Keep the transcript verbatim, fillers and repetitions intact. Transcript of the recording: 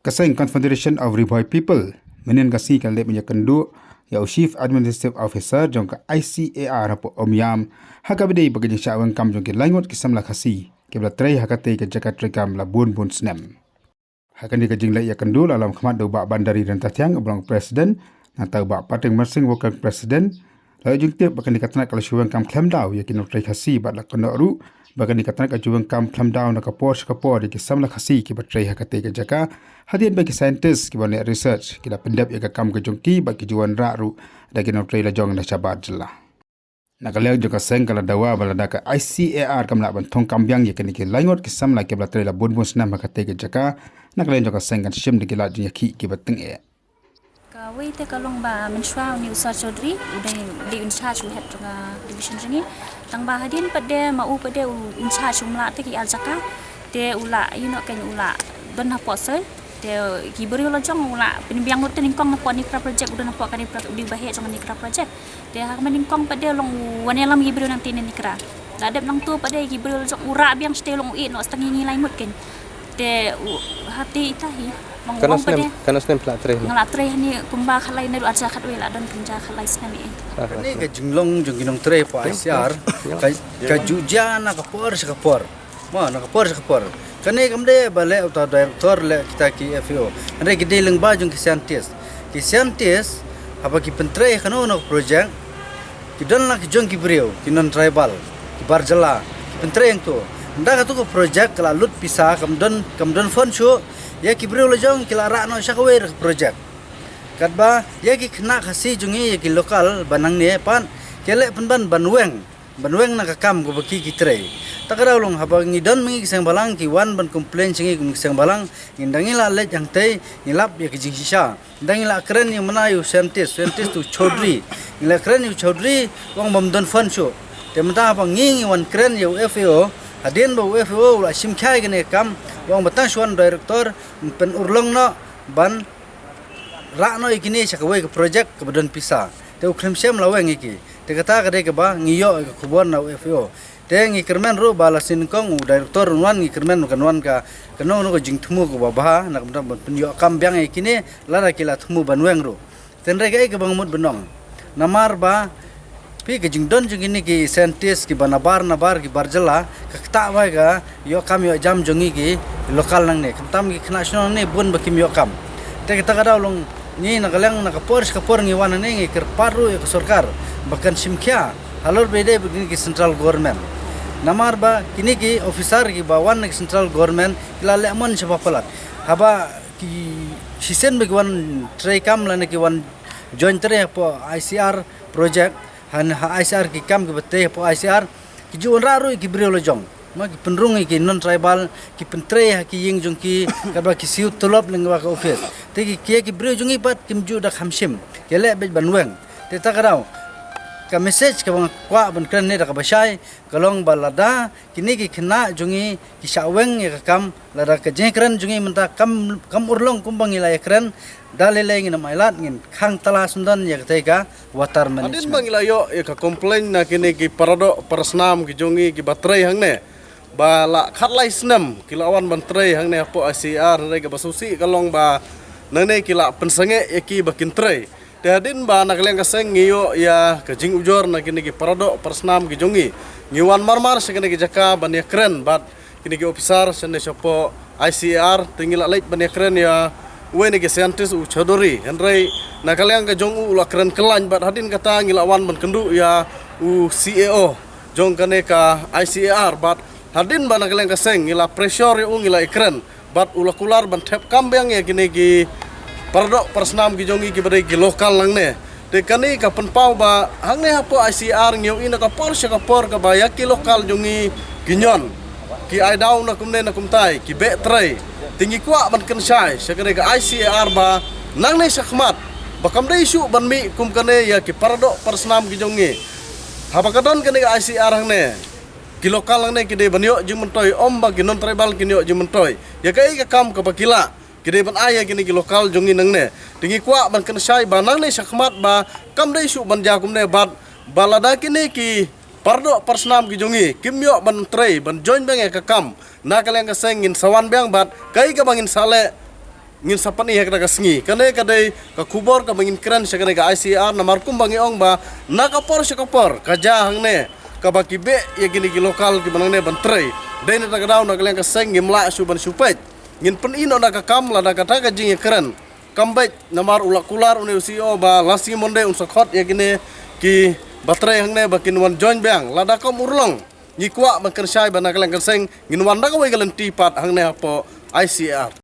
Ka seng Confederation of Ri Bhoi People mynhynnin ka sngi ka la leit ban ïakynduh ïa u Chief Administrative Officer jong ka I C A R hapoh Umiam ha kaba ïadei bad ka jingshah weng kam jong ki lai ngut ki samla Khasi kiba la trei ha katei ka jaka treikam la bun bun snem. Ha kane ka jingleit ïakynduh la long khmat da u Bah Bandari Ryntathiang uba long President, nangta u Bah Pateng Marsing Working President. La ïoh jingtip ba kane ka tnat ka la shu weng kam khlem daw ïa ki nongtrei Khasi bad la kynnoh ruh ba kane ka tnat ka ju weng kam khlem daw na ka por sha ka por ïa ki samla Khasi kiba trei ha katei ka jaka, hadien ba ki scientist kiba leh research ki la pyndep ïa ka kam ka jong ki bad ki ju wanrah ruh da ki nongtrei lajong na shabar jylla. Na ka liang jong ka seng ka la dawa ba lada ka I C A R kam lah ban thung kam biang ïa kine ki lai ngut ki samla kiba la trei la bun bun snem ha katei ka jaka, na ka liang jong ka seng kan shim da ki lad jingïakhih kiba tyngeh. Kawei te ka long ba mynshwa une u Sir Chaudhary u dei, u dei in charge, u head jong ka division jong ngi. Tang ba hadien pat de ma u pat de u in charge, um lah te ki ar jaka te u lah, you know, kan u lah don hapoh Sir. Te ki briew lajong u lah pynbiang lut te nyngkong napoh NECRA project, u don napoh ka NECRA, u dei u baheh jong NECRA project. Te ha ka nyngkong pat de long u wan ïalam ki briew nangtei na NECRA. La dep nangtu pat de ki briew lajong u rah biang shatei, long u ïeh noh sa tang ïa ngi lai ngut kein. Te u hati ita hi. Long u ong pat de. Katno snem phi la trei hangne? Nga la trei hangne kumba khatlai, naduh ar hajar khatwei la don kynja khatlai snem ïa. Kane ka jinglong jong ki nongtrei hapoh I C R ka, ka ju jia na ka por sha ka por. Ma, na ka por sha ka por. Kane kam dei ba leh uta u director, leh kita ki F A O. Hynrei ki dei lyngba jong ki scientist. Ki scientist haba ki pyntrei ha kano kano ka project, ki don la ki jong ki briew, ki non tribal, ki bar jylla, ki pyntrei hangto. Ynda kato ka project ka la lut pisa, kam don, kam don fund shuh, ïa ki briew lajong ki la rah noh sha kawei ka project. Katba ïa ki khynnah Khasi jong ngi, ïa ki local ba nangne pat ki leh pynban ban weng, ban weng na ka kam kaba ki, ki trei. Ta ka daw long haba ngi don ma ngi ki seng bhalang, ki wan ban complain sha ngi kum ki seng bhalang, ngi, ynda ngi la leit hangtei ngi lap ïa ka jingshisha. Ynda ngi la kren ïa u, mana, ïa u scientist, scientist u Chaudhary. Ngi la kren ïa u Chaudhary, u ong bym don fund shuh. Te mynta haba ngi, ngi wan kren ïa u F A O, hadien ba u F A O u la shim khia ïa kane ka kam, u ong ba tang shu wan director, pynurlong noh ban rah noh ïa kine sha kawei ka project kaba don pisa. Te u khlem shym la weng ïa ki. Te kata ka dei kaba ngi ïoh ïa ka khubor na u F A O. Te ngi kyrmen ruh ba la sien nyngkong u director un wan, ngi kyrmen ba kan wan ka, kano kano ka jingthmu kaba bha na ka bynta ban pynïoh kam biang ïa kine lada ki la thmu ban weng ruh. Te hynrei kaei kaba nga mut ban ong, namar ba phi, ka jingdon jong kine ki scientist kiba nabar nabar, ki bar jylla, ka ktah bha ïa ka ïoh kam ïoh jam jong ngi ki local nangne. Khamtam ki khynnah shnong nangne bun ba kim ïoh kam. Te kata ka daw long ngi na ka liang, na ka por sha ka por ngi wan nangne, ngi kyrpad ruh ïa ka sorkar ba kan shim khia halor ba ïadei bad kine ki central government. Namar ba kine ki officer kiba wan na ki central government ki la leh mon shaba palat. Haba ki shisien ba ki wan trei kam lane ki wan join trei hapoh I C R project, ha, ha I C R ki kam kiba trei hapoh I C R, ki ju wanrah ruh ïa ki briew lajong. Ma, ki pynrung ïa ki non tribal, ki pyntrei ha ki ïing jong ki, katba ki siew tulop lyngba ka office. Te ki, ki, ki briew jong ngi pat kim ju da kham shim, ki leh beit ban weng. Te ta ka daw, ka message kaba nga kwah ban kren ne da kaba shai, ka long ba lada kine ki khynnah jong ngi ki shah weng ïa ka kam, lada ka jingkren jong ngi mynta kam, kam urlong kumba ngi la ïakren, da lei lei ngin ym ailad, ngin khang tala sngewdon ïa katei ka water management. Hadien ba ngi la ïoh ïa ka complain na kine ki paradoh parasnam ki jong ngi kiba trei hangne, ba la khatlai snem ki la wan ban trei hangne hapoh I C R, hynrei kaba sngewsih ka long ba nangne ki la pynsangeh ïa ki ba kin trei. Te hadien ba na ka liang ka seng ngi ïoh ïa ka jingujor na kine ki paradoh parasnam ki jong ngi, ngi wan mar mar sha kine ki jaka ban ïakren bad kine ki officer shane shapoh I C R, te ngi la leit ban ïakren ïa uwei na ki scientist u Chaudhary. Hynrei na ka liang ka jong u, u la kren khlaiñ bad hadien kata ngi la wan ban kynduh ïa u C A O jong kane ka I C R bad hadien ba na ka liang ka seng ngi la pressure ïa u, ngi la ïakren bad u la kular ban thep kam biang ïa kine ki paradoh parasnam ki jong ngi kiba dei ki local nangne. Te kane ka pynpaw ba hangne hapoh I C R ngi ïohi na ka por sha ka por kaba ïa ki local jong ngi ki ñion, ki ai daw na kumne na kumtai, ki beh trei. Te ngi kwah ban kynshai sha kane ka I C R ba nangne shakhmat ba kam dei shuh ban mih kum kane ïa ki paradoh parasnam ki jong ngi. Haba ka don kane ka I C R hangne, ki local nangne ki dei ban ïoh jingmyntoi, ym ba ki non tribal kin ïoh jingmyntoi ïa kaei ka kam kaba ki lah. Ki dei ban ai ïa kine ki local jong ngi nangne. Te ngi kwah ban kynshai ba nangne shakhmat ba kam dei shuh ban jia kumne bad ba lada kine ki paradoh parasnam ki jong ngi kim ïoh ban trei ban join biang ïa ka kam, na ka liang ka seng ngin sa wan biang bad kaei kaba ngin sa leh ngin sa pyni ha kata ka sngi. Kane ka dei ka khubor kaba ngin kren sha kane ka I C A R, namar kumba ngi ong ba na ka por sha ka por ka jia hangne kaba ki beh ïa kine ki local kiba nangne ban trei. Dei na kata ka daw na ka liang ka seng ngim lah shuh ban shu peit. Ngin pyni noh na ka kam lada kata ka jingïakren kam beit, namar u la kular une u C E O ba la sngi Monday un sa khot ïa kine kiba trei hangne ba kin wan join biang. Lada kam urlong, ngi kwah ban kren shai ba na ka liang ka seng ngin wan da kawei ka lynti pat hangne hapoh I C A R.